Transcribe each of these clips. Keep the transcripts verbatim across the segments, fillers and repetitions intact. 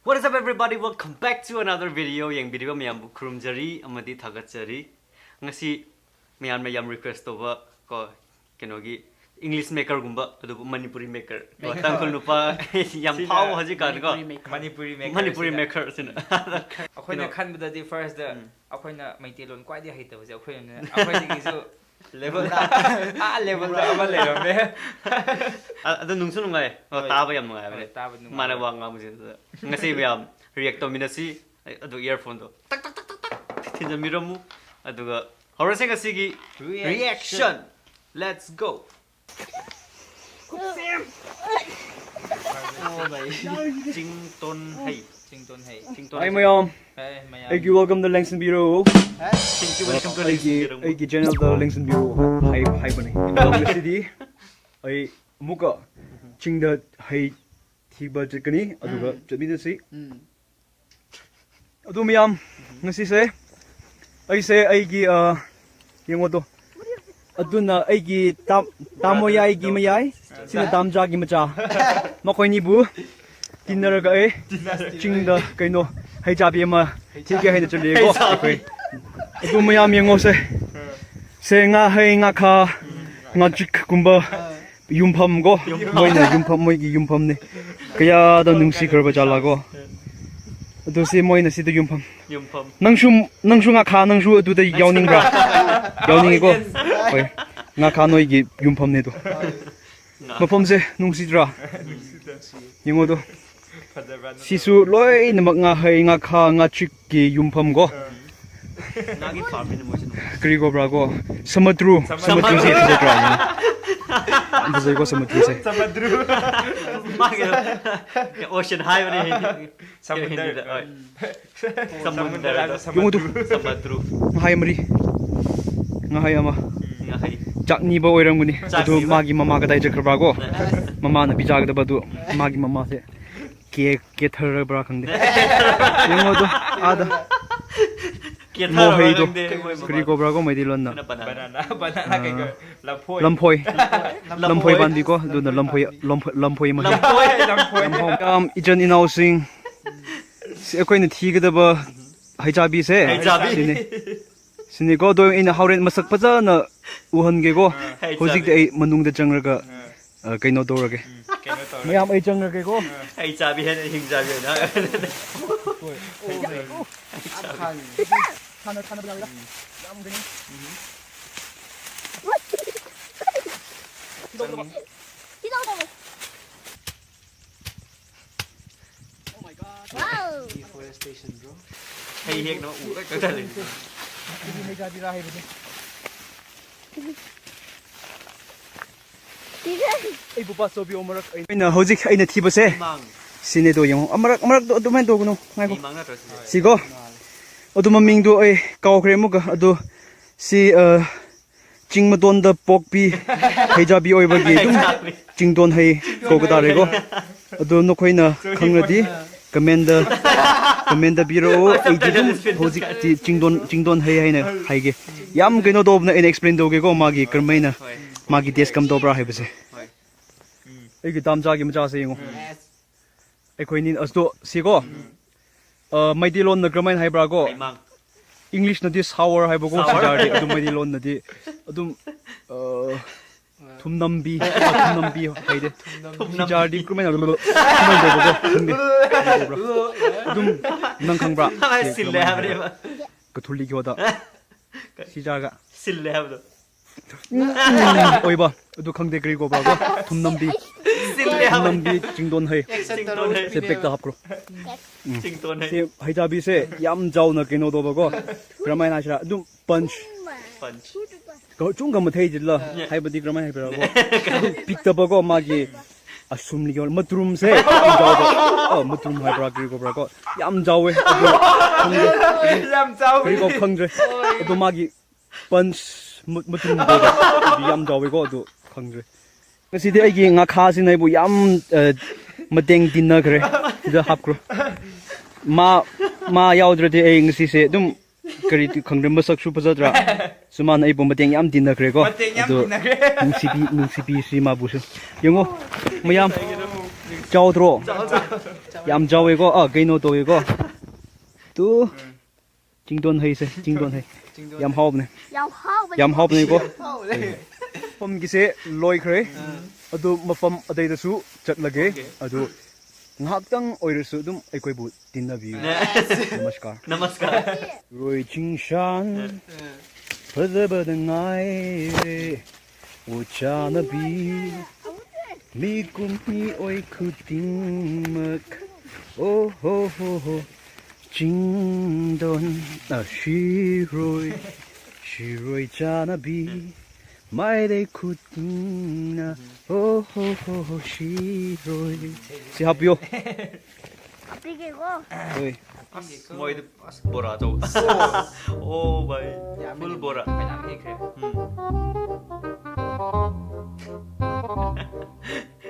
What is up, everybody? Welcome back to another video. ꯌꯦꯡꯕꯤꯔꯤꯕ ꯃꯌꯥꯝꯕꯨ ꯈꯨꯔꯨꯝꯖꯔꯤ ꯑꯃꯗꯤ ꯊꯥꯒꯠꯆꯔꯤ꯫ ꯉꯁꯤ ꯃꯌꯥꯝꯅ ꯌꯥꯝ request ꯇꯧꯕ ꯀꯣ, ꯀꯩꯅꯣꯒꯤ English maker ꯒꯨꯝꯕ, ꯑꯗꯨꯕꯨ ꯃꯅꯤꯄꯨꯔꯤ maker ꯀꯣ, ꯇꯥꯡꯈꯨꯜ ꯅꯨꯄꯥ ꯌꯥꯝ ꯐꯥꯎꯕ ꯍꯧꯖꯤꯛꯀꯥꯟ ꯀꯣ꯫ ꯃꯅꯤꯄꯨꯔꯤ maker ꯁꯤꯅ ꯑꯩꯈꯣꯏꯅ ꯈꯟꯕꯗꯗꯤ first ꯑꯩꯈꯣꯏꯅ ꯃꯩꯇꯩꯂꯣꯟ ꯈ꯭ꯋꯥꯏꯗꯒꯤ ꯍꯩꯇꯕꯁꯦ ꯑꯩꯈꯣꯏꯅꯅꯦ꯫ ꯑꯩꯈꯣꯏꯗꯒꯤꯁꯨ level ꯗ ꯑꯥ level ꯗ ꯑꯃ ꯂꯩꯔꯝꯃꯦ꯫ ꯑ- ꯑꯗꯨ ꯅꯨꯡꯁꯨ ꯅꯨꯡꯉꯥꯏ꯫ ꯑꯣ, ꯍꯣꯏ꯫ ꯇꯥꯕ ꯌꯥꯝ ꯅꯨꯡꯉꯥꯏꯕꯅꯦ꯫ ꯍꯣꯏ, ꯇꯥꯕ ꯅꯨꯡꯉꯥꯏ꯫ ꯃꯥꯅ ꯋꯥ ꯉꯥꯡꯕꯁꯤꯗ꯫ ꯉꯁꯤ ꯃꯌꯥꯝ react ꯇꯧꯃꯤꯟꯅꯁꯤ꯫ ꯑꯗꯨ earphone ꯗꯣ ꯇꯛ ꯇꯛ ꯇꯛ ꯇꯛ ꯇꯛ ꯊꯤꯟꯖꯟꯕꯤꯔꯝꯃꯨ꯫ ꯑꯗꯨꯒ ꯍꯧꯔꯁꯦ ꯉꯁꯤꯒꯤ reaction꯫ Reaction꯫ Let's go꯫ ꯆꯤꯡꯇꯣꯟ ꯍꯩ꯫ ꯆꯤꯡꯇꯣꯟ ꯍꯩ꯫ ꯆꯤꯡꯇꯣꯟ ꯍꯥꯏ ꯍꯩ꯫ ꯃꯌꯥꯝ꯫ ꯍꯥꯏ ꯃꯌꯥꯝ꯫ ꯑꯩꯒꯤ welcome the ꯂꯦꯡꯁꯤꯟꯕꯤꯔꯣ꯫ Thank you, welcome to ꯑꯩꯒꯤ ꯂꯦꯡꯁꯤꯟꯕꯤꯔꯣ꯫ ꯑꯩꯒꯤ channel ꯗ ꯂꯦꯡꯁꯤꯟꯕꯤꯔꯣ ꯍꯥꯏ ꯍꯥꯏꯕꯅꯤ꯫ ꯑꯗꯣ ꯉꯁꯤꯗꯤ ꯑꯩ ꯑꯃꯨꯛꯀ ꯆꯤꯡꯗ ꯍꯩ ꯊꯤꯕ ꯆꯠꯀꯅꯤ, ꯑꯗꯨꯒ ꯎꯝ꯫ ꯆꯠꯃꯤꯟꯅꯁꯤ꯫ ꯎꯝ꯫ ꯑꯗꯨ ꯃꯌꯥꯝ, ꯉꯁꯤꯁꯦ ꯑꯩꯁꯦ ꯑꯩꯒꯤ ꯑ, ꯌꯦꯡꯉꯣꯗꯣ꯫ ꯑꯗꯨꯅ ꯑꯩꯒꯤ ꯇꯥ- ꯇꯥꯃꯣꯌꯥꯏꯒꯤ ꯃꯌꯥꯏ, ꯁꯤꯅ ꯇꯥꯝꯖꯥꯒꯤ ꯃꯆꯥ꯫ ꯃꯈꯣꯏꯅꯤꯕꯨ ꯇꯤꯟꯅꯔꯒ ꯑꯩ ꯆꯤꯡꯗ ꯀꯩꯅꯣ ꯍꯩ ꯆꯥꯕꯤ ꯑꯃ ꯊꯤꯒꯦ ꯍꯥꯏꯅ ꯆꯠꯂꯤꯀꯣ ꯑꯩꯈꯣꯏ꯫ ꯑꯗꯨ ꯃꯌꯥꯝ ꯌꯦꯡꯉꯣꯁꯦ꯫ ꯁꯦ ꯉꯥ ꯍꯩ, ꯉꯥꯈꯥ, ꯉꯥꯆꯤꯛꯀꯨꯝꯕ ꯌꯨꯝꯐꯝ ꯀꯣ꯫ ꯃꯣꯏꯅ ꯌꯨꯝꯐꯝ, ꯃꯣꯏꯒꯤ ꯌꯨꯝꯐꯝꯅꯤ꯫ ꯀꯌꯥꯗ ꯅꯨꯡꯁꯤꯈ꯭ꯔꯕ ꯖꯥꯠꯂꯥ ꯀꯣ꯫ ꯑꯗꯨ ꯁꯤ ꯃꯣꯏꯅ ꯁꯤꯗ ꯌꯨꯝꯐꯝ꯫ ꯌꯨꯝꯐꯝ꯫ ꯅꯪꯁꯨ, ꯅꯪꯁꯨ ꯉꯥꯈꯥ, ꯅꯪꯁꯨ ꯑꯗꯨꯗ ꯌꯥꯎꯅꯤꯡꯕ꯭ꯔꯥ? ꯌꯥꯎꯅꯤꯡꯉꯤꯀꯣ? ꯍꯣꯏ꯫ ꯉꯥꯈꯥ ꯅꯣꯏꯒꯤ ꯌꯨꯝꯐꯝꯅꯦ ꯑꯗꯨ꯫ ꯃꯐꯝꯁꯦ ꯅꯨꯡꯁꯤꯗ꯭ꯔꯥ? ꯌꯦꯡꯉꯣꯗꯣ꯫ ꯁꯤꯁꯨ ꯂꯣꯏꯅꯃꯛ ꯉꯥꯍꯩ, ꯉꯥꯈꯥ, ꯉꯥꯆꯤꯛꯀꯤ ꯌꯨꯝꯐꯝ ꯀꯣ꯫ ꯉꯥꯒꯤ farm ꯅꯤꯅ ꯃꯣꯏꯁꯦ ꯅꯨꯡꯉꯥꯏ꯫ ꯀꯔꯤ ꯀꯧꯕ꯭ꯔꯥ ꯀꯣ? ꯁꯃꯨꯗ꯭ꯔꯨ꯫ ꯁꯃꯨꯗ꯭ꯔꯨꯁꯦ ꯐꯖꯗ꯭ꯔꯥ? ꯌꯦꯡꯉꯣ꯫ ꯐꯖꯩꯀꯣ ꯁꯃꯨꯗ꯭ꯔꯨꯁꯦ꯫ ꯁꯃꯨꯗ꯭ꯔꯨ꯫ ꯃꯥꯒꯤ ocean ꯍꯥꯏꯕꯅꯦ꯫ ꯁꯃꯨꯗ꯭ꯔ꯫ ꯍꯤꯟꯗꯤꯗ, ꯍꯣꯏ꯫ ꯁꯃꯨꯗ꯭ꯔ꯫ ꯁꯃꯨꯗ꯭ꯔ꯫ ꯌꯦꯡꯉꯨ ꯇꯨ꯫ ꯁꯃꯨꯗ꯭ꯔ꯫ ꯉꯥꯍꯩ ꯃꯔꯤ꯫ ꯉꯥꯍꯩ ꯑꯃ꯫ ꯉꯥꯍꯩ꯫ ꯆꯥꯛ ꯅꯤꯕ ꯑꯣꯏꯔꯝꯒꯅꯤ꯫ ꯆꯥꯛ ꯑꯗꯨ ꯅꯤꯕ꯫ ꯃꯥꯒꯤ ꯃꯃꯥ ꯀꯗꯥꯏ ꯆꯠꯈ꯭ꯔꯕ꯭ꯔꯥ ꯀꯣ? ꯃꯃꯥꯅ ꯄꯤꯖꯒꯗꯕ ꯑꯗꯨ ꯃꯥꯒꯤ ꯃꯃꯥꯁꯦ ꯀꯦ-, ꯀꯦꯊꯔꯕ꯭ꯔꯥ ꯈꯪꯗꯦ꯫ ꯌꯦꯡꯉꯣ ꯑꯗꯨ, ꯑꯥꯗ꯫ ꯀꯦꯊꯔꯕ꯭ꯔꯥ ꯃꯣꯍꯩꯗꯣ꯫ ꯈꯪꯗꯦ꯫ ꯀꯔꯤ ꯀꯧꯕ꯭ꯔꯥ ꯀꯣ ꯃꯩꯇꯩꯂꯣꯟꯅ? Banana꯫ Banana꯫ Banana ꯑꯥ꯫ ꯀꯩ ꯀꯧꯋꯦ? ꯂꯐꯣꯏ꯫ ꯂꯝꯐꯣꯏ꯫ ꯂꯝꯐꯣꯏ ꯄꯥꯝꯕꯤ ꯀꯣ, ꯑꯗꯨꯅ ꯂꯝꯐꯣꯏ, ꯂꯝꯐꯣꯏ, ꯂꯝꯐꯣꯏ ꯃꯍꯩ꯫ ꯂꯝꯐꯣꯏ꯫ ꯂꯝꯐꯣꯏ꯫ ꯂꯝꯐꯣꯏ꯫ ꯌꯥꯝ ꯏꯆꯤꯟ ꯏꯅꯥꯎꯁꯤꯡ, ꯑꯩꯈꯣꯏꯅ ꯊꯤꯒꯗꯕ ꯍꯩꯆꯥꯕꯤꯁꯦ꯫ ꯍꯩꯆꯥꯕꯤ꯫ ꯁꯤꯅꯤ꯫ ꯁꯤꯅꯤꯀꯣ, ꯑꯗꯣ ꯑꯩꯅ ꯍꯣꯔꯦꯟ ꯃꯁꯛ ꯐꯖꯅ ꯎꯍꯟꯒꯦꯀꯣ꯫ ꯍꯩꯆꯥꯕꯤ꯫ ꯍꯧꯖꯤꯛꯇꯤ ꯑꯩ ꯃꯅꯨꯡꯗ ꯆꯪꯔꯒ, ꯑ, ꯀꯩꯅꯣ ꯇꯧꯔꯒꯦ꯫ ꯎꯝ, ꯀꯩꯅꯣ ꯇꯧꯔꯒꯦ꯫ ꯃꯌꯥꯝ ꯑꯩ ꯆꯪꯔꯒꯦꯀꯣ꯫ ꯍꯩꯆꯥꯕꯤ ꯍꯥꯏꯅ ꯍꯤꯡꯆꯥꯕꯤ ꯑꯣꯏꯅ꯫ ꯍꯣꯏ꯫ ꯍꯣꯏ꯫ ꯊꯥꯅ-, ꯊꯥꯅꯕ ꯌꯥꯎꯋꯤꯗ꯫ ꯌꯥꯝꯒꯅꯤ꯫ ꯁꯤꯗꯧꯗꯕ꯫ ꯁꯤꯗꯧꯗꯕ꯫ Oh my God. Wow. Deforestation, bro. ꯍꯩ ꯍꯦꯛꯅ ꯎ ꯂꯣꯏ ꯀꯛꯊꯠꯂꯦ꯫ ꯁꯤꯗꯤ ꯍꯩ ꯆꯥꯕꯤꯔꯥ ꯍꯥꯏꯕꯁꯦ꯫ ꯑꯩꯕꯨ ꯄꯥꯁ ꯇꯧꯕꯤꯌꯣ ꯃꯔꯛ ꯑꯩ-, ꯑꯩꯅ ꯍꯧꯖꯤꯛ ꯑꯩꯅ ꯊꯤꯕꯁꯦ꯫ ꯍꯩꯃꯥꯡ꯫ ꯁꯤꯅꯦꯗꯣ ꯌꯦꯡꯉꯣ꯫ ꯑꯃꯔꯛ, ꯑꯃꯔꯛꯇꯣ ꯑꯗꯨꯃꯥꯏꯅ ꯇꯧꯒꯅꯨ꯫ ꯉꯥꯏꯈꯣ꯫ ꯍꯩꯃꯥꯡ ꯅꯠꯇ꯭ꯔꯣ ꯁꯤꯁꯦ? ꯁꯤꯀꯣ? ꯑꯗꯨ ꯃꯃꯤꯡꯗꯣ ꯑꯩ ꯀꯥꯎꯈ꯭ꯔꯦ ꯑꯃꯨꯛꯀ꯫ ꯑꯗꯨ ꯁꯤ, ꯑ, ꯆꯤꯡ ꯃꯇꯣꯟꯗ ꯄꯣꯛꯄꯤ ꯍꯩꯖꯥꯕꯤ ꯑꯣꯏꯕꯒꯤ ꯑꯗꯨꯝ ꯍꯩꯖꯥꯕꯤ꯫ ꯆꯤꯡꯗꯣꯟ ꯍꯩ ꯀꯧꯕ ꯇꯥꯔꯦꯀꯣ꯫ ꯑꯗꯣ ꯅꯈꯣꯏꯅ ꯈꯪꯂꯗꯤ ꯀꯃꯦꯟꯗ, ꯀꯃꯦꯟꯗ ꯄꯤꯔꯛꯑꯣ꯫ ꯑꯩꯗꯤ ꯑꯗꯨꯝ ꯍꯧꯖꯤꯛꯇꯤ ꯆꯤꯡꯗꯣꯟ, ꯆꯤꯡꯗꯣꯟ ꯍꯩ ꯍꯥꯏꯅ ꯍꯥꯏꯒꯦ꯫ ꯌꯥꯝ ꯀꯩꯅꯣ ꯇꯧꯕꯅ ꯑꯩꯅ ꯑꯦꯛꯁꯄ꯭ꯂꯦꯟ ꯇꯧꯒꯦꯀꯣ, ꯃꯥꯒꯤ ꯀꯔꯝꯍꯥꯏꯅ, ꯍꯣꯏ꯫ ꯃꯥꯒꯤ ꯇꯦꯁ ꯀꯝ ꯇꯧꯕ꯭ꯔꯥ ꯍꯥꯏꯕꯁꯦ꯫ ꯍꯣꯏ꯫ ꯎꯝ꯫ ꯑꯩꯒꯤ ꯗꯥꯝꯆꯥꯒꯤ ꯃꯆꯥꯁꯦ ꯌꯦꯡꯉꯣ꯫ ꯎꯝ꯫ ꯑꯩꯈꯣꯏꯅꯤ ꯑꯁꯇꯣ ꯁꯤꯀꯣ꯫ ꯎꯝ꯫ ꯑ, ꯃꯩꯇꯩꯂꯣꯟꯅ ꯀꯔꯝꯍꯥꯏꯅ ꯍꯥꯏꯕ꯭ꯔꯥ ꯀꯣ? ꯍꯩꯃꯥꯡ꯫ ꯏꯪꯂꯤꯁꯅꯗꯤ sour ꯍꯥꯏꯕꯀꯣ, sour꯫ ꯁꯤꯖꯥꯔꯗꯤ ꯑꯗꯨꯝ ꯃꯩꯇꯩꯂꯣꯟꯅꯗꯤ ꯑꯗꯨꯝ, ꯑ, ꯊꯨꯝꯅꯝꯕꯤ, ꯑ, ꯊꯨꯝꯅꯝꯕꯤ ꯍꯥꯏꯗꯦ꯫ ꯊꯨꯝꯅꯝꯕꯤ꯫ ꯁꯤꯖꯥꯔꯗꯤ ꯀꯔꯝꯍꯥꯏꯅ, ꯀꯔꯝꯍꯥꯏꯅ ꯇꯧꯕ꯭ꯔꯥ ꯀꯣ? ꯈꯪꯗꯦ꯫ ꯀꯃꯥꯏꯅ ꯇꯧꯕ꯭ꯔꯥ? ꯑꯗꯨꯝ ꯅꯪ ꯈꯪꯕ꯭ꯔꯥ? ꯁꯤ ꯁꯤꯜꯂꯦ ꯀꯔꯝꯍꯥꯏꯅ ꯍꯥꯏꯕ꯭ꯔꯥ? ꯍꯥꯏꯕꯅꯦꯕ꯫ ꯀꯊꯣꯂꯤꯛ ꯌꯣꯗ꯫ ꯁꯤꯖꯥꯔꯒ꯫ ꯁꯤꯜꯂꯦ ꯍꯥꯏꯕꯗꯣ꯫ ꯎꯝ, ꯎꯝ, ꯑꯣꯏꯕ꯫ ꯑꯗꯨ ꯈꯪꯗꯦ ꯀꯔꯤ ꯀꯧꯕ꯭ꯔꯥ ꯀꯣ? ꯊꯨꯝꯅꯝꯕꯤ꯫ ꯁꯤꯜꯂꯦ ꯍꯥꯏꯕꯅꯦ꯫ ꯊꯨꯝꯅꯝꯕꯤ ꯆꯤꯡꯗꯣꯟ ꯍꯩ꯫ ꯆꯤꯡꯗꯣꯟ ꯍꯩ꯫ ꯁꯦ ꯕꯦꯛꯇ ꯍꯥꯞꯈ꯭ꯔꯣ꯫ ꯎꯝ꯫ ꯆꯤꯡꯗꯣꯟ ꯍꯩ꯫ ꯁꯤ ꯍꯩꯖꯥꯕꯤꯁꯦ ꯌꯥꯝ ꯆꯥꯎꯅ ꯀꯩꯅꯣ ꯇꯧꯕꯀꯣ꯫ ꯀꯔꯝꯍꯥꯏꯅ ꯍꯥꯏꯁꯤꯔꯥ? ꯑꯗꯨꯝ ꯄꯟꯆ꯫ ꯄꯟꯆ꯫ ꯀ-, ꯆꯨꯝꯒ ꯃꯊꯩꯁꯤꯗ ꯍꯥꯏꯕꯗꯤ ꯀꯔꯝꯍꯥꯏꯅ ꯍꯥꯏꯕꯤꯔꯀꯣ? ꯑꯗꯨꯝ ꯄꯤꯛꯇꯕꯀꯣ ꯃꯥꯒꯤ ꯑꯁꯨꯝꯂꯤꯒꯤ ꯃꯇ꯭ꯔꯨꯝꯁꯦ ꯌꯥꯝ ꯆꯥꯎꯕ꯫ ꯑ, ꯃꯇ꯭ꯔꯨꯝ ꯍꯥꯏꯕ꯭ꯔꯥ ꯀꯔꯤ ꯀꯧꯕ꯭ꯔꯥ ꯀꯣ? ꯌꯥꯝ ꯆꯥꯎꯋꯦ꯫ ꯑꯗꯨ ꯈꯪꯗꯦ꯫ ꯌꯥꯝ ꯆꯥꯎꯋꯦ꯫ ꯀꯔꯤ ꯀꯧ ꯈꯪꯗ꯭ꯔꯦ꯫ ꯑꯗꯨ ꯃꯥꯒꯤ ꯄꯟꯆ ꯃ-, ꯃꯇꯨꯝꯗꯣ ꯑꯗꯨꯗꯤ ꯌꯥꯝ ꯆꯥꯎꯋꯦꯀꯣ, ꯑꯗꯨ ꯈꯪꯗ꯭ꯔꯦ꯫ ꯉꯁꯤꯗꯤ ꯑꯩꯒꯤ ꯉꯥꯈꯥꯁꯤꯅ ꯑꯩꯕꯨ ꯌꯥꯝ, ꯑ, ꯃꯇꯦꯡ ꯇꯤꯟꯅꯈ꯭ꯔꯦ꯫ ꯁꯤꯗ ꯍꯥꯞꯈ꯭ꯔꯣ꯫ ꯃꯥ, ꯃꯥ ꯌꯥꯎꯗ꯭ꯔꯗꯤ ꯑꯩ ꯉꯁꯤꯁꯦ ꯑꯗꯨꯝ ꯀꯔꯤ ꯈꯪꯗ꯭ꯔꯦ, ꯃꯁꯛꯁꯨ ꯐꯖꯗ꯭ꯔꯥ꯫ ꯁꯨꯃꯥꯏꯅ ꯑꯩꯕꯨ ꯃꯇꯦꯡ ꯌꯥꯝ ꯇꯤꯟꯅꯈ꯭ꯔꯦꯀꯣ꯫ ꯃꯇꯦꯡ ꯌꯥꯝ ꯑꯗꯨ ꯇꯤꯟꯅꯈ꯭ꯔꯦ꯫ ꯅꯨꯡꯁꯤꯕꯤ-, ꯅꯨꯡꯁꯤꯕꯤꯁꯤ ꯃꯥꯕꯨꯁꯨ꯫ ꯌꯦꯡꯉꯣ, ꯃꯌꯥꯝ ꯆꯥꯎꯗ꯭ꯔꯣ? ꯆꯥꯎ, ꯆꯥꯎ꯫ ꯌꯥꯝ ꯆꯥꯎꯋꯦꯀꯣ, ꯑꯥ, ꯀꯩꯅꯣ ꯇꯧꯋꯦꯀꯣ꯫ ꯇꯨ, ꯆꯤꯡꯗꯣꯟ ꯍꯩꯁꯦ, ꯆꯤꯡꯗꯣꯟ ꯍꯩ꯫ ꯆꯤꯡꯗꯣꯟ ꯌꯥꯝ ꯍꯩ꯫ ꯍꯥꯎꯕꯅꯦ꯫ ꯌꯥꯝ ꯍꯥꯎꯕꯅꯦ꯫ ꯌꯥꯝ ꯍꯥꯎꯕꯅꯦꯀꯣ꯫ ꯍꯥꯎꯕꯅꯦ꯫ ꯃꯐꯝꯒꯤꯁꯦ ꯂꯣꯏꯈ꯭ꯔꯦ꯫ ꯑꯥ꯫ ꯑꯗꯨ ꯃꯐꯝ ꯑꯇꯩꯗꯁꯨ ꯆꯠꯂꯒꯦ꯫ ꯑꯣꯀꯦ꯫ ꯑꯗꯨ ꯉꯥꯏꯍꯥꯛꯇꯪ ꯑꯣꯏꯔꯁꯨ ꯑꯗꯨꯝ ꯑꯩꯈꯣꯏꯕꯨ ꯇꯤꯟꯅꯕꯤꯌꯨ꯫ ꯅꯦ꯫ ꯅꯃꯁꯀꯥꯔ꯫ ꯅꯃꯁꯀꯥꯔ꯫ ꯔꯣꯏ ꯆꯤꯡꯁꯥꯡ ꯑꯥ꯫ ꯐꯖꯕꯗ ꯉꯥꯏꯔꯦ꯫ ꯎꯆꯥꯅꯕꯤ, ꯃꯤꯀꯨꯝ ꯃꯤꯑꯣꯏ ꯈꯨꯗꯤꯡꯃꯛ꯫ ꯑꯣ ꯍꯣ ꯍꯣ ꯍꯣ, ꯆꯤꯡꯗꯣꯟ, ꯑ, ꯁꯤꯔꯣꯏ, ꯁꯤꯔꯣꯏ ꯆꯥꯅꯕꯤ, ꯃꯥꯏꯗꯩ ꯈꯨꯗꯤꯡꯅ꯫ ꯑꯣ ꯍꯣ ꯍꯣ ꯍꯣ, ꯁꯤꯔꯣꯏ꯫ ꯁꯤ ꯍꯥꯞꯄꯤꯌꯣ꯫ ꯍꯥꯞꯄꯤꯒꯦꯀꯣ꯫ ꯍꯣꯏ꯫ ꯑꯁ, ꯃꯣꯏꯗꯤ ꯑꯁ, ꯕꯣꯔꯥ ꯑꯆꯧꯕ꯫ ꯑꯣ ꯚꯥꯏ, ꯌꯥꯝꯃꯤ꯫ ꯐꯨꯜ ꯕꯣꯔꯥ꯫ ꯐꯅꯌꯥꯝ ꯍꯦꯛꯈ꯭ꯔꯦ꯫ ꯎꯝ꯫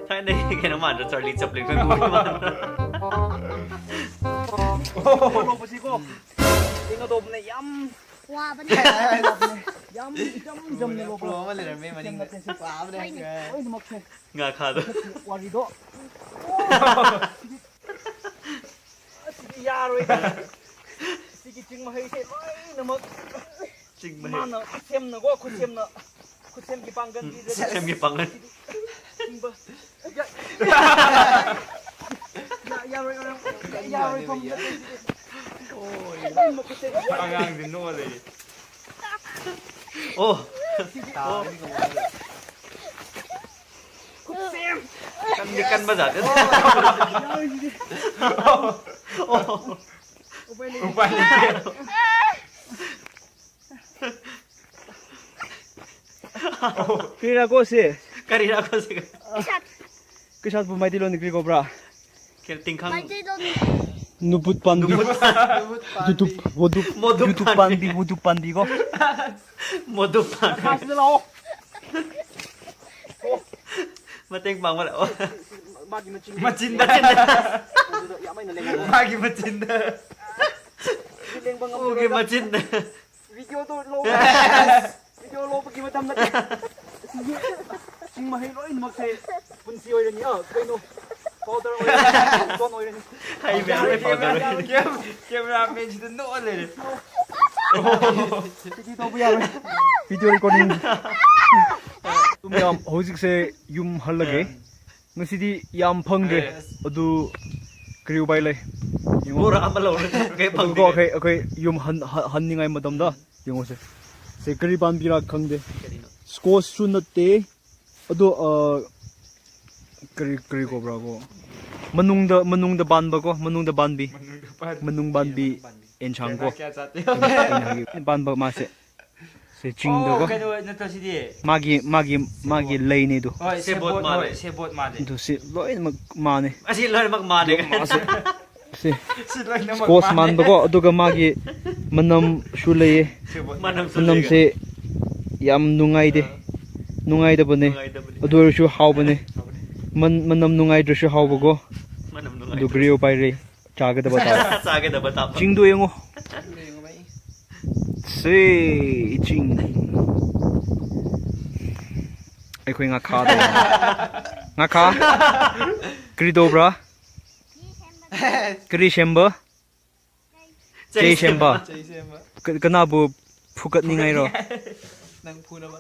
ꯊꯥꯏꯅꯒꯤ ꯀꯩꯅꯣ ꯃꯥꯟꯗ꯭ꯔꯣ? ꯆꯥꯔꯂꯤ ꯆꯦꯄ꯭ꯂꯤꯟ ꯈꯣꯏ movie ꯃꯥꯟꯗ꯭ꯔꯣ? ꯂꯣꯛꯄꯁꯤꯀꯣ꯫ ꯀꯩꯅꯣ ꯇꯧꯕꯅꯦ, ꯌꯥꯝ ꯋꯥꯕꯅꯦ꯫ ꯌꯥꯝ ꯏꯆꯝ ꯆꯝꯅ ꯂꯣꯛꯄ꯫ Pro ꯑꯃ ꯂꯩꯔꯝꯃꯦ ꯃꯅꯤꯡꯗ꯫ ꯋꯥꯕꯅꯦ꯫ ꯍꯣꯏꯅꯦ, ꯂꯣꯏꯅꯃꯛꯁꯦ꯫ ꯉꯥꯈꯥꯗꯣ꯫ ꯋꯥꯔꯤꯗꯣ꯫ ꯑꯁꯤꯗꯤ ꯌꯥꯔꯣꯏꯗ꯫ ꯁꯤꯒꯤ ꯆꯤꯡ ꯃꯍꯩꯁꯦ ꯂꯣꯏꯅꯃꯛ ꯆꯤꯡ ꯃꯍꯩ꯫ ꯏꯃꯥꯅ ꯈꯨꯠꯁꯦꯝꯅꯀꯣ, ꯈꯨꯠꯁꯦꯝꯅ, ꯈꯨꯠꯁꯦꯝꯒꯤ ꯄꯥꯡꯒꯜ ꯎꯝ, ꯄꯤꯖꯔꯦ꯫ ꯈꯨꯠꯁꯦꯝꯒꯤ ꯄꯥꯡꯒꯜ꯫ ꯁꯤꯗꯤ ꯆꯤꯡꯕ꯫ ꯌꯥ-, ꯌꯥ-, ꯌꯥꯔꯣꯏ, ꯌꯥꯔꯣꯏ, ꯌꯥꯔꯣꯏ, ꯐꯝ ꯅꯠꯇꯦ ꯁꯤꯗꯤ꯫ ꯑꯉꯥꯡꯁꯤ ꯅꯣꯛꯑ ꯂꯩꯌꯦ꯫ ꯑꯣ꯫ ꯁꯤꯗꯤ, ꯑꯣ꯫ ꯈꯨꯠꯁꯦꯝ꯫ ꯀꯟꯗꯤ ꯀꯟꯕ ꯖꯥꯠ ꯅꯠꯇꯦ꯫ ꯌꯥꯔꯣꯏ ꯁꯤꯗꯤ꯫ ꯑꯣ꯫ ꯎꯄꯥꯏ ꯂꯩꯇꯦ꯫ ꯎꯄꯥꯏ ꯂꯩꯇꯦ꯫ ꯀꯔꯤꯔꯥꯀꯣ ꯁꯤ? ꯀꯔꯤꯔꯥꯀꯣ ꯁꯤ? ꯀꯩꯁꯥꯠꯄꯨ ꯃꯩꯇꯩꯂꯣꯟꯗ ꯀꯔꯤ ꯀꯧꯕ꯭ꯔꯥ? ꯈꯦꯜ ꯇꯤꯡꯈꯪ꯫ ꯃꯩꯇꯩꯂꯣꯟ꯫ ꯅꯨꯕꯨꯠ ꯄꯥꯟꯕꯤ꯫ ꯅꯨꯕꯨꯠ ꯄꯥꯟꯕꯤ꯫ ꯌꯨꯇꯨꯞ, ꯋꯣꯗꯨꯞ, ꯃꯣꯗꯨꯞ ꯌꯨꯇꯨꯞ ꯄꯥꯟꯕꯤ꯫ ꯄꯥꯟꯕꯤ, ꯋꯣꯗꯨꯞ ꯄꯥꯟꯕꯤꯀꯣ꯫ ꯃꯣꯗꯨꯞ ꯄꯥꯟꯕꯤ꯫ ꯃꯈꯥꯁꯤꯗ ꯂꯥꯛꯑꯣ꯫ ꯃꯇꯦꯡ ꯄꯥꯡꯕ ꯂꯥꯛꯑꯣ꯫ ꯃꯥꯒꯤ ꯃꯆꯤꯟ꯫ ꯃꯆꯤꯟꯗ꯫ ꯃꯆꯤꯟꯗ꯫ ꯑꯗꯨꯗ ꯌꯥꯝ ꯍꯩꯅ ꯂꯦꯡꯍꯜꯂꯣ꯫ ꯃꯥꯒꯤ ꯃꯆꯤꯟꯗ꯫ ꯁꯤꯗꯤ ꯂꯦꯡꯕ ꯎꯒꯤ ꯉꯝꯃꯔꯣꯏꯗ꯫ ꯃꯆꯤꯟꯗ꯫ Video ꯗꯣ ꯂꯧ꯫ Yes꯫ Video ꯂꯧꯕꯒꯤ ꯃꯇꯝ ꯅꯠꯇꯦ꯫ ꯑꯁꯤꯒꯤ ꯆꯤꯡ ꯃꯍꯩ ꯂꯣꯏꯅꯃꯛꯁꯦ ꯄꯨꯟꯁꯤ ꯑꯣꯏꯔꯅꯤ꯫ ꯑ, ꯀꯩꯅꯣ? ꯍꯩ ꯃꯌꯥꯝ ꯂꯣꯏ powder ꯑꯣꯏꯔꯦ꯫ ꯀꯦꯃꯦꯔꯥꯃꯦꯟꯁꯤꯗ ꯅꯣꯛꯑ ꯂꯩꯔꯦ꯫ ꯁꯤꯗꯤ ꯇꯧꯕ ꯌꯥꯔꯣꯏ꯫ Video recording꯫ ꯌꯥꯝ, ꯍꯧꯖꯤꯛꯁꯦ ꯌꯨꯝ ꯍꯜꯂꯒꯦ꯫ ꯉꯁꯤꯗꯤ ꯌꯥꯝ ꯐꯪꯗ꯭ꯔꯦ꯫ ꯑꯗꯨ ꯀꯔꯤ ꯎꯄꯥꯏ ꯂꯩ? ꯌꯦꯡꯉꯣ꯫ ꯕꯣꯔꯥ ꯑꯃ ꯂꯧꯔꯦ꯫ ꯀꯩ ꯑꯗꯨꯒ ꯐꯪꯗꯦ꯫ ꯑꯩꯈꯣꯏ, ꯑꯩꯈꯣꯏ ꯌꯨꯝ ꯍꯟ-, ꯍ-, ꯍꯟꯅꯤꯡꯉꯥꯏ ꯃꯇꯝꯗ ꯌꯦꯡꯉꯣꯁꯦ꯫ ꯁꯦ ꯀꯔꯤ ꯄꯥꯝꯕꯤꯔꯥ ꯈꯪꯗꯦ꯫ ꯀꯔꯤꯅꯣ? Squashꯁꯨ ꯅꯠꯇꯦ꯫ ꯑꯗꯣ, ꯑ, ꯀꯔꯤ, ꯀꯔꯤ ꯀꯧꯕ꯭ꯔꯥ ꯀꯣ? ꯃꯅꯨꯡꯗ, ꯃꯅꯨꯡꯗ ꯄꯥꯟꯕꯀꯣ, ꯃꯅꯨꯡꯗ ꯄꯥꯟꯕꯤ꯫ ꯃꯅꯨꯡꯗ ꯄꯥꯟꯕꯤ꯫ ꯃꯅꯨꯡ ꯄꯥꯟꯕꯤ ꯌꯦꯟꯁꯥꯡ ꯀꯣ꯫ ꯀꯌꯥ ꯆꯥꯗꯦ꯫ ꯑꯩꯅ ꯍꯥꯏꯒꯦ꯫ ꯄꯥꯟꯕ ꯃꯥꯁꯦ꯫ ꯁꯦ ꯆꯤꯡꯗꯀꯣ꯫ ꯑꯣ, ꯀꯩꯅꯣ ꯅꯠꯇ꯭ꯔꯣ ꯁꯤꯗꯤ? ꯃꯥꯒꯤ, ꯃꯥꯒꯤ, ꯃꯥꯒꯤ ꯁꯦꯕꯣꯠ꯫ ꯂꯩꯅꯦ ꯑꯗꯨ꯫ ꯍꯣꯏ, ꯁꯦꯕꯣꯠ ꯁꯦꯕꯣꯠ, ꯃꯥꯜꯂꯦ꯫ ꯍꯣꯏ, ꯁꯦꯕꯣꯠ ꯃꯥꯜꯂꯦ꯫ ꯑꯗꯨ ꯁꯤ ꯂꯣꯏꯅꯃꯛ ꯃꯥꯅꯦ꯫ ꯑꯁꯤ ꯂꯣꯏꯅꯃꯛ ꯃꯥꯅꯦ꯫ ꯑꯗꯨ ꯃꯥꯁꯦ ꯁꯤ ꯁꯤ ꯂꯣꯏꯅꯃꯛ squash ꯃꯥꯟꯅꯦ꯫ ꯃꯥꯟꯕꯀꯣ, ꯑꯗꯨꯒ ꯃꯥꯒꯤ ꯃꯅꯝꯁꯨ ꯂꯩꯌꯦ꯫ ꯃꯅꯝꯁꯨ ꯃꯅꯝꯁꯦ ꯂꯩꯌꯦ꯫ ꯌꯥꯝ ꯅꯨꯡꯉꯥꯏꯗꯦ꯫ ꯑꯥ꯫ ꯅꯨꯡꯉꯥꯏꯇꯕꯅꯦ꯫ ꯅꯨꯡꯉꯥꯏꯇꯕꯅꯦ꯫ ꯑꯗꯨ ꯑꯣꯏꯔꯁꯨ ꯍꯥꯎꯕꯅꯦ꯫ ꯍꯥꯎꯕꯅꯦ꯫ ꯃꯟ-, ꯃꯅꯝ ꯅꯨꯡꯉꯥꯏꯇ꯭ꯔꯁꯨ ꯍꯥꯎꯕꯀꯣ꯫ ꯃꯅꯝ ꯑꯗꯨ ꯅꯨꯡꯉꯥꯏꯇ꯭ꯔꯁꯨ꯫ ꯀꯔꯤ ꯎꯄꯥꯏ ꯂꯩ? ꯆꯥꯒꯗꯕ ꯇꯥꯕ꯫ ꯆꯥꯒꯗꯕ ꯇꯥꯕ꯫ ꯆꯤꯡꯗꯣ ꯌꯦꯡꯉꯣ꯫ ꯁꯦ, ꯆꯤꯡ꯫ ꯑꯩꯈꯣꯏ ꯉꯥꯈꯥꯗ ꯂꯩ꯫ ꯉꯥꯈꯥ? ꯀꯔꯤ ꯇꯧꯕ꯭ꯔꯥ? ꯀꯔꯤ ꯁꯦꯝꯕ? ꯆꯩ ꯁꯦꯝꯕ꯫ ꯆꯩ ꯁꯦꯝꯕ꯫ ꯀ-, ꯀꯅꯥꯕꯨ ꯐꯨꯒꯠꯅꯤꯡꯉꯥꯏꯔꯣ? ꯅꯪ ꯐꯨꯅꯕ꯫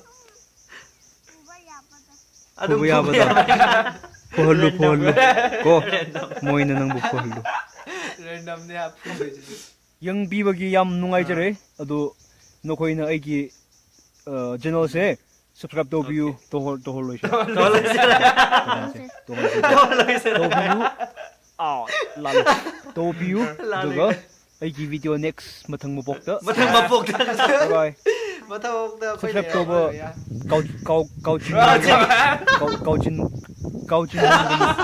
ꯑꯗꯨꯝ ꯐꯨꯕ ꯌꯥꯕꯗ꯫ ꯐꯨꯕ ꯌꯥꯕ꯫ ꯐꯨꯍꯜꯂꯨ, random꯫ ꯐꯨꯍꯜꯂꯨ꯫ ꯀꯣ, random꯫ ꯃꯣꯏꯅ ꯅꯪꯕꯨ ꯐꯨꯍꯜꯂꯨ꯫ Randomꯅꯦ ꯐꯨꯗꯣꯏꯁꯦ꯫ ꯌꯦꯡꯕꯤꯕꯒꯤ ꯌꯥꯝ ꯅꯨꯡꯉꯥꯏꯖꯔꯦ꯫ ꯑꯥ꯫ ꯑꯗꯣ ꯅꯈꯣꯏꯅ ꯑꯩꯒꯤ, ꯑ, channelꯁꯦ subscribe ꯇꯧꯕꯤꯌꯨ꯫ Okay꯫ ꯇꯧꯍꯧ-, ꯇꯧꯍꯧꯔꯣꯏꯁꯤꯔꯥ? ꯇꯧꯍꯜꯂꯣꯏꯁꯤꯔꯥ? ꯇꯧꯍꯟꯁꯦ, ꯇꯧꯍꯟꯁꯦ꯫ ꯇꯧꯍꯜꯂꯣꯏꯁꯤꯔꯥ? ꯇꯧꯕꯤꯌꯨ꯫ ꯑꯥ, ꯂꯥꯜꯂꯦ꯫ ꯇꯧꯕꯤꯌꯨ꯫ ꯂꯥꯜꯂꯦ꯫ ꯑꯗꯨꯒ ꯑꯩꯒꯤ video next ꯃꯊꯪ ꯃꯄꯣꯛꯇ꯫ ꯃꯊꯪ ꯃꯄꯣꯛꯇ꯫ Bye bye꯫ ꯃꯊꯪ ꯃꯄꯣꯛꯇ ꯑꯩꯈꯣꯏ subscribe ꯇꯧꯕ ꯂꯩꯔꯔꯣꯏ꯫ ꯀꯥꯎ-, ꯀꯥꯎ-, ꯀꯥꯎꯆꯤꯟ꯫ ꯀꯥꯎꯆꯤꯟ꯫ ꯀꯥꯎ-, ꯀꯥꯎꯆꯤꯟ꯫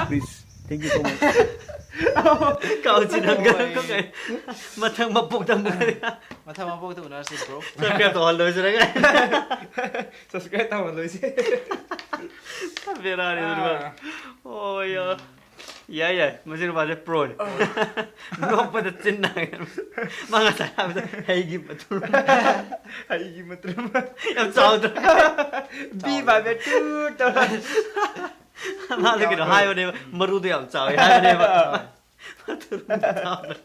Please꯫ Thank you so much꯫ ꯀꯥꯎꯆꯤꯟ ꯍꯟꯒꯅꯨꯀꯣ ꯀꯩ꯫ ꯃꯊꯪ ꯃꯄꯣꯛꯇ ꯑꯃꯨꯛ꯫ ꯃꯊꯪ ꯃꯄꯣꯛꯇ ꯎꯅꯔꯁꯤ, bro꯫ Subscribe ꯇꯧꯍꯜꯂꯣꯏꯁꯤꯔꯒ꯫ Subscribe ꯇꯧꯍꯜꯂꯣꯏꯁꯦ꯫ ꯕꯦꯔꯥꯅꯤ ꯑꯗꯨꯅ꯫ ꯑꯥ꯫ ꯑꯣ, ꯌꯥ꯫ ꯌꯥꯏ, ꯌꯥꯏ꯫ ꯃꯁꯤ ꯅꯨꯄꯥꯁꯦ proꯅꯤ꯫ ꯅꯣꯛꯄꯗ ꯆꯤꯟ ꯅꯥꯏ꯫ ꯃꯥ ꯉꯁꯥꯏ ꯍꯥꯏꯕꯗ ꯍꯩꯒꯤ ꯃꯇꯨꯝ꯫ ꯍꯩꯒꯤ ꯃꯇꯨꯝ꯫ ꯌꯥꯝ ꯆꯥꯎꯗ꯭ꯔꯣ? ꯕꯤ ꯄꯥꯕ ꯇꯨ ꯇꯧꯔ꯫ ꯃꯥꯗ ꯀꯩꯅꯣ ꯍꯥꯏꯕꯅꯦꯕ, ꯃꯔꯨꯗꯣ ꯌꯥꯝ ꯆꯥꯎꯋꯦ ꯍꯥꯏꯕꯅꯦꯕ꯫ ꯃꯊꯨꯔꯨꯝꯗꯣ ꯆꯥꯎꯅ꯫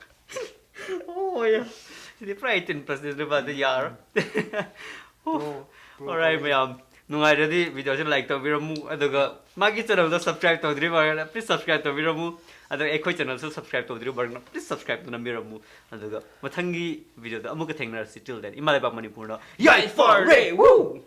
ꯑꯣ, ꯌꯥ꯫ ꯁꯤꯗꯤ ꯄꯨꯔꯥ eighteen plus ꯅꯦꯕ, ꯑꯗꯨ ꯌꯥꯔꯣꯏ꯫ Pro, pro Alright, comedy. ꯃꯌꯥꯝ, ꯅꯨꯡꯉꯥꯏꯔꯗꯤ video ꯁꯤ like ꯇꯧꯕꯤꯔꯝꯃꯨ, ꯑꯗꯨꯒ ꯃꯥꯒꯤ channel ꯗꯣ subscribe ꯇꯧꯗ꯭ꯔꯤꯕ ꯑꯣꯏꯔꯒꯅ please subscribe ꯇꯧꯕꯤꯔꯝꯃꯨ, ꯑꯗꯨꯒ ꯑꯩꯈꯣꯏ channel ꯁꯨ subscribe ꯇꯧꯗ꯭ꯔꯤꯕ ꯑꯣꯏꯔꯒꯅ please subscribe ꯇꯧꯅꯕꯤꯔꯝꯃꯨ, ꯑꯗꯨꯒ ꯃꯊꯪꯒꯤ video ꯗ ꯑꯃꯨꯛꯀ ꯊꯦꯡꯅꯔꯁꯤ꯫ Till then, ꯏꯃꯥ ꯂꯩꯕꯥꯛ ꯃꯅꯤꯄꯨꯔꯗ ꯌꯥꯏꯐꯔꯦ! Woo!